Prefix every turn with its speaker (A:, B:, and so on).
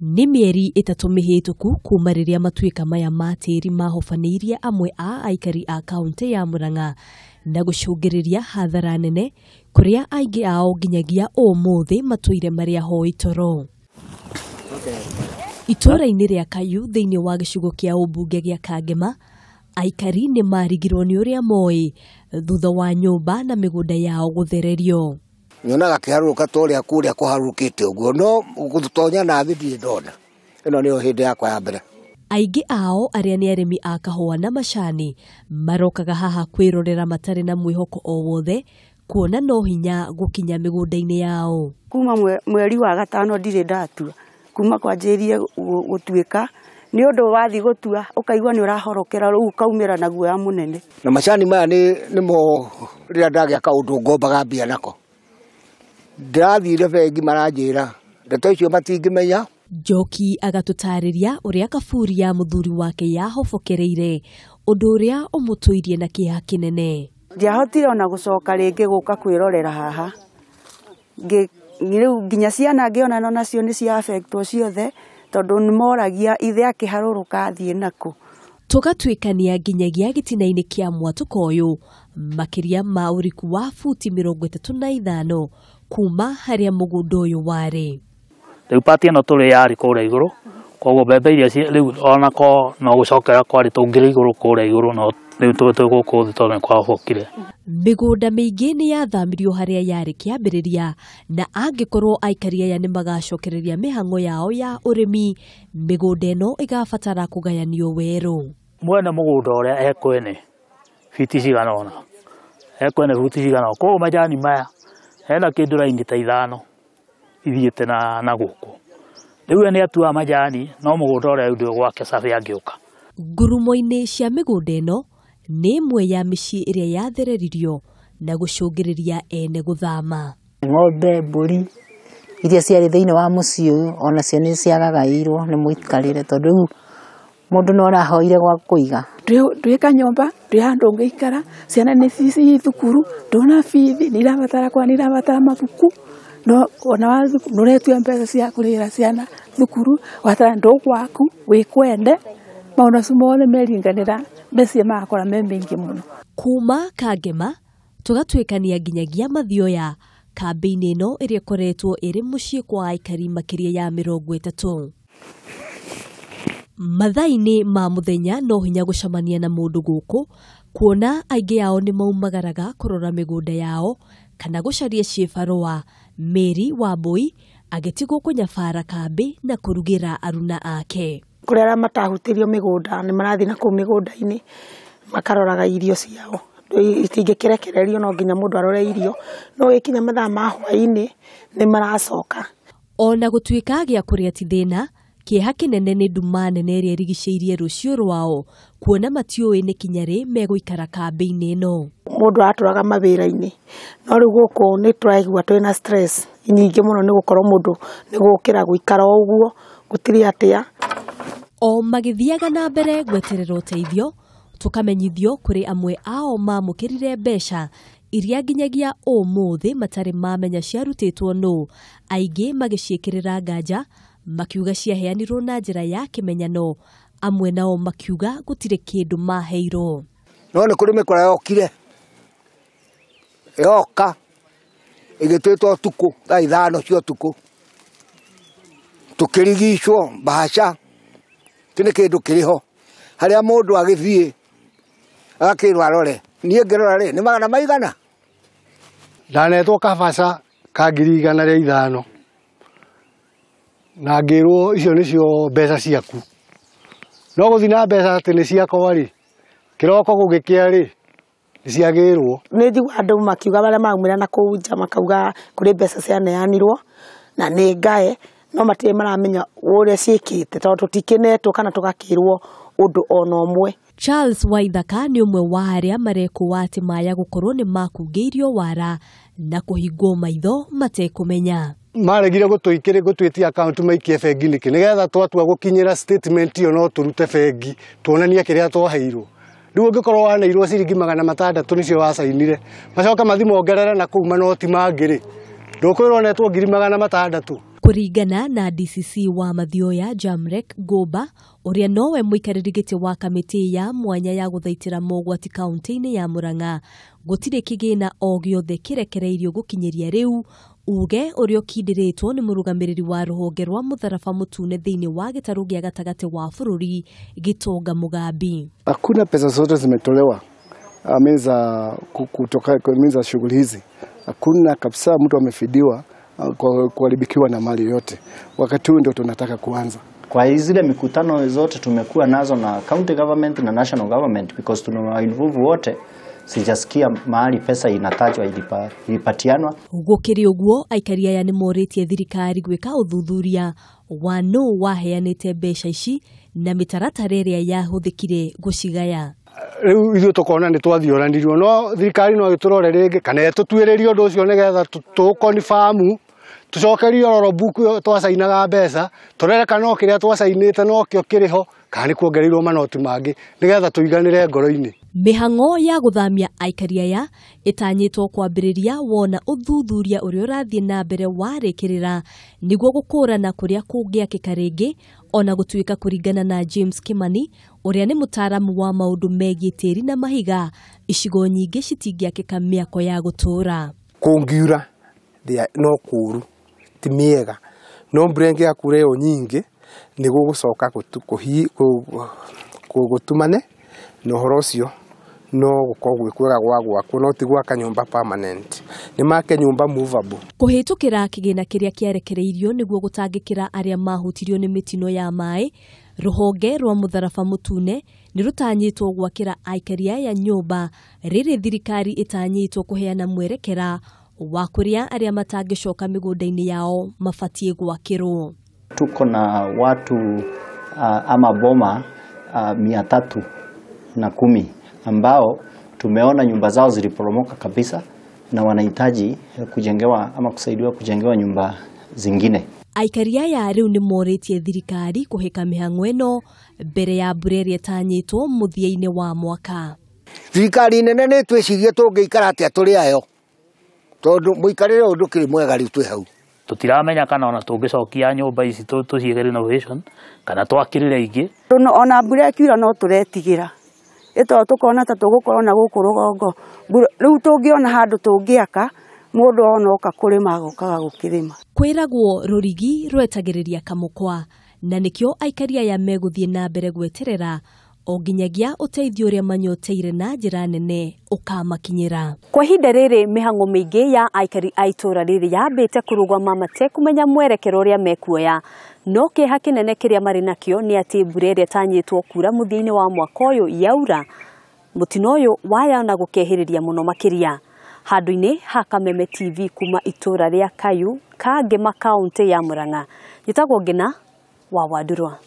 A: Nĩ mĩeri 3 mĩhĩtũku kuma rĩrĩa matuĩka maya ma tĩri mahobanĩirie amwe a aikari a kaunti ya Murang'a na gũcũngĩrĩria hathara nene kũrĩa aingĩ ao nginyagia ũmũthĩ matũire marĩ ahoi toro. Itũũra-inĩ rĩa Kayu thĩinĩ wa gĩcigo kĩa ũmbunge gĩa Kangema, aikari nĩ marigirwo nĩ ũrĩa moĩ thutha wa nyũmba na mĩgũnda yao gũthererio.
B: Nyonaga kĩharũrũka ta ũrĩa kũrĩa kũharũrũkĩte ũguo, no gũtonya na thĩ ndirĩ ndona. Ĩno nĩyo hĩndĩ yakwa ya mbere.
A: Aingĩ ao arĩa nĩ arĩmi a kahũa na macani marokaga haha kwĩrorera matarĩ na mwĩhoko o wothe kuona no hinya gũkinya mĩgũnda-inĩ yao.
C: Kuma mweri wa 5 ndirĩ ndatua, kuma kwanjĩrĩrie gũtuĩka nĩ ũndũ wathiĩ gũtua ũkaigua nĩ ũrahorokera rĩu ũkaumĩra na guoya mũnene.
B: Na macani maya nĩmo rĩrĩa ndagĩa kaũndũ ngombaga mbia nako. Ndĩrathire bengi maranjĩra ndeto icio matingĩmenya.
A: Njoki agatũtarĩria ũrĩa kaburi ya mũthuri wake yahobokereire, ũndũ ũrĩa ũmũtũirie na kĩeha kĩnene.
C: Ndiahotire ona gũcoka rĩngĩ gũka kwĩrorera haha. Rĩu nginya ciana ngĩona nacio nĩ cia affectwo ciothe tondũ nĩmoragia ithe akĩharũrũka athiĩ nakũ.
A: Tũgatuĩkania nginyagia gĩtina-inĩ kĩa mwatũka ũyũ makĩria ma ũriku wa futi 35 kuma harĩa mũgũnda ũyũ warĩ.
D: Rĩu pati ĩno tũrĩ yarĩ kũrĩa igũrũ, koguo mbembe iria rĩu onako no gũcokera kwarĩ tũngĩrĩ igũrũ kũrĩa igũrũ, no rĩu twĩ gũkũ thĩ tondũ nĩ kwahobokire.
A: Mĩgũnda mĩingĩ nĩ yathamirio harĩa yarĩ kĩambĩrĩria, na angĩkorwo aikari aya nĩ magacokereria mĩhang'o yao ya ũrĩmi, mĩgũnda ĩno ĩgabatara kũgayanio werũ.
D: Mwene mũgũnda ũrĩa ekwene fiti cigana ũna, ekwene buti cigana ũna, koguo majani maya hena kĩndũ raini ta 5 ithiĩte na gũkũ. Rĩu we nĩ atuaga majani no mũgũnda ũrĩa rĩu ndĩ gwake Sabi angĩũka.
A: Ngurumo-inĩ cia mĩgũnda ĩno nĩ ĩmwe ya mĩciĩ ĩrĩa yathereririo na gũcũngĩrĩria ene gũthama.
E: Ng'ombe, mbũri iria ciarĩ thĩinĩ wa mũciĩ ũyũ onacio nĩ ciagagaĩirwo nĩ mũikarĩre tondũ rĩu mũndũ no arahoire gwa kũiga.
F: Ndwĩ kanyũmba, ndwĩ handũ ũngĩikara, ciana nĩ ci thukuru, ndũna bithi, nĩ irabatara kwa, nĩ irabatara mabuku, no ona wa thukuru, nĩ ũretio mbeca cia kũrĩhĩra ciana thukuru, watara ndũ gwaku, wĩ kwene, maũndũ macio mothe meringanĩra, mbeca magakora me maingĩ mũno.
A: Kuma Kangema tũgatuĩkania nginyagia Mathioya, kambĩ-inĩ ĩno ĩrĩa ĩkoretwo ĩrĩ mũciĩ kwa aikari makĩria ya 30. Mathaa-inĩ ma mũthenya no hinya gũcemania na mũndũ gũkũ, kuona aingĩ ao nĩ maumagaraga kũrora mĩgũnda yao kana gũcaria ciĩbarũa. Mary Wambui agĩtigwo kũnyabara kambĩ na kũrugĩra aruna ake.
G: Kũrĩ arĩa matahutĩrio mĩgũnda nĩ marathiĩ na kũu mĩgũnda-inĩ makaroraga irio ciao. Itingĩkĩrekererio no nginya mũndũ arore irio, no gĩkinya mathaa ma hwaĩ-inĩ nĩ maracoka.
A: Ona gũtuĩka gĩa kũrĩa ti thĩna, kĩeha kĩnene nĩ nduma nene ĩrĩa ĩrigicĩirie rũciũ rwao, kuona matiũĩ nĩ kinya rĩ megũikara kambĩ-inĩ ĩno.
G: Mũndũ atũraga mawĩra-inĩ, no rĩu gũkũ nĩ tũraigua twĩna stress nyingĩ mũno nĩ gũkorwo mũndũ nĩ gũkĩra gũikara o ũguo, gũtirĩ atĩa.
A: O magĩthiaga na mbere gweterera ũteithio, tũkamenyithio kũrĩ amwe ao mamũkĩrire mbeca iria nginyagia ũmũthĩ matarĩ mamenya ciarutĩtwo nũ, aingĩ magĩciĩkĩrĩra nganja makiuga ciaheanirwo na njĩra ya kĩmenyano, amwe nao makiuga gũtirĩ kĩndũ maheirwo.
B: No nĩ kũrĩ mĩkora yokire yoka ĩgĩtwĩta ũtukũ thaa 5 cia ũtukũ, tũkĩrigicwo mbahaca ti nĩ kĩndũ kĩrĩ ho harĩa mũndũ agĩthiĩ agakĩrwo arore. Niĩ ngĩrora rĩ nĩ magana maigana.
H: Ndanetwo kabaca ka 105 na ngĩrwo icio nĩcio mbeca ciaku, no gũthiĩ na mbeca atĩ nĩ ciakwa rĩ, kĩroko gũgĩkĩa rĩ nĩ ciagĩrwo.
G: Nĩ njiguaga andũ makiuga arĩa maraumĩra na kũu nja makauga kũrĩ mbeca cianeanirwo na nĩ ngae, no matirĩ maramenya ũrĩa ciĩkĩte tondũ tũtikĩnetwo kana tũgakĩrwo ũndũ ona ũmwe.
A: Charles Waithaka nĩ ũmwe wa arĩa marekũa atĩ maya gũkorwo nĩ makungĩirio wara na kũhingwo maitho matekũmenya.
H: Maregire gũtwĩtia account maikie bengi nĩkĩ, nĩgetha twatua gũkinyĩra statement ĩyo no tũrute bengi tuonanie kĩrĩa twaheirwo. Rĩu ũngĩkorwo waneirwo ciringi 600 nĩcio wacainire, macoke mathiĩ mongerere na kũu manoti mangĩ rĩ, ndũkwĩrwo netwo 600.
A: Kũringana na DCC wa Mathioya Jamrek Gũba, ũrĩa nowe mũikarĩri gĩtĩ wa kamĩtĩ ya mwanya ya gũthaitĩra mogwati kaunti-inĩ ya Murang'a, gũtirĩ kĩgĩna o gĩothe kĩrekereirio gũkinyĩria rĩu, uge ũrĩa ũkindĩrĩtwo nĩ mũrũgamĩrĩri wa rũhonge rwa mũtharaba mũtune thĩinĩ wa gĩtarũ gĩa gatagatĩ wa bũrũri Gitonga Mugambi.
H: Hakuna pesa zote zimetolewa za kutoka za shughuli hizi. Hakuna kabisa mtu amefidiwa kwa kuharibikiwa na mali yote. Wakati huu ndio tunataka kuanza.
I: Kwa zile mikutano zote tumekuwa nazo na county government na national government, because tunawa involve wote, sijasikia mahali pesa inatajwa ilipatianwa.
A: Gũkĩrĩ ũguo, aikari aya nĩ morĩtie thirikari gwĩka ũthuthuria wa nũ waheanĩte mbeca ici na mĩtaratara ĩrĩa yahũthĩkire gũcigaya.
H: Rĩu ithuĩ tũkona nĩ twathiũranirio, no thirikari no ĩtũrore rĩngĩ kana ĩtũtuĩrĩrie ũndũ ũcio nĩgetha tũkonibamu tũcokerio roro buku twacainaga mbeca, tũrore kana no kĩrĩa twacainĩte nokĩo kĩrĩ ho kana nĩ kuongereirwo manoti mangĩ nĩgetha tũiganĩre ngoro-inĩ.
A: Mĩhang'o ya gũthamia aikari aya ĩtanyĩtwo kwambĩrĩria wona ũthuthuria ũrĩa ũrathiĩ na mbere warĩkĩrĩra nĩguo gũkũrana kũrĩa kũngĩakĩka rĩngĩ, ona gũtuĩka kũringana na James Kimani ũrĩa nĩ mũtaaramu wa maũndũ megiĩ tĩri na mahiga, icigo nyingĩ citingĩakĩka mĩako ya gũtũũra.
J: Kũngiura no kũũru ti mĩega, no mbura ĩngĩakura ĩyo nyingĩ nĩ gũgũcoka gũtumane na ũhoro ũcio no gũkorwo gwĩ kwega gwa gwakwo, no ti gwaka nyũmba permanent, nĩ make nyũmba movable.
A: Kũhĩtũkĩra kĩgĩna kĩrĩa kĩarekereirio nĩguo gũtangĩkĩra arĩa mahutirio nĩ mĩtino ya maĩ, rũhonge rwa mũtharaba mũtune nĩ rũtanyĩtwo gwakĩra aikari aya nyũmba rĩrĩ thirikari ĩtanyĩtwo kũheana mwerekera wa kũrĩa arĩa matangĩcoka mĩgũnda-inĩ yao mabatiĩ gwakĩrwo.
I: Tuko na watu ama boma 310 ambao tumeona nyumba zao ziliporomoka kabisa na wanahitaji kujengewa ama kusaidiwa kujengewa nyumba zingine.
A: Aikari aya rĩu nĩ morĩtie thirikari kũhĩka mĩhang'o ĩno mbere ya mbura ĩrĩa ĩtanyĩtwo mũthia-inĩ wa mwaka.
B: Thirikari nene nĩ twĩcirie tũngĩikara atĩa tũrĩ ayo, tondũ mũikarĩre ũyũ ndũkĩrĩ mwega rĩu twĩ hau.
D: Tũtiramenya kana ona tũngĩcokia nyũmba ici tũciĩke renovation kana twakĩrĩre ingĩ.
C: Ona mbura ĩkiura no tũretigĩra, ĩtondũ tũkona ta tũgũkorwo na gũkũ rũgongo. Rĩu tũngĩona handũ tũngĩaka, mũndũ ona oka kũrĩma agokaga gũkĩrĩma.
A: Kwĩragwo rũrigi rwetagĩrĩria kamũkwa, na nĩkĩo aikari aya megũthiĩ na mbere gweterera o nginyagia ũteithio ũrĩa manyoteire na njĩra nene ũkamakinyĩra. Kwa ihinda rĩrĩ mĩhang'o mĩingĩ ya aikari a itũũra rĩrĩ yambĩte kũrũgama matekũmenya mwerekero ũrĩa mekuoya, no kĩeha kĩnene kĩrĩa marĩ nakĩo nĩ atĩ mbura ĩrĩa ĩtanyĩtwo kura mũthia-inĩ wa mwaka ũyũ yaura, mũtino ũyũ wayana gũkehĩrĩria mũno makĩria. Handũ-inĩ ha Kameme TV kuma itũũra rĩa Kayu, Kangema, kaũntĩ ya Murang'a, njĩtagwo Ngina wa Wandurwa.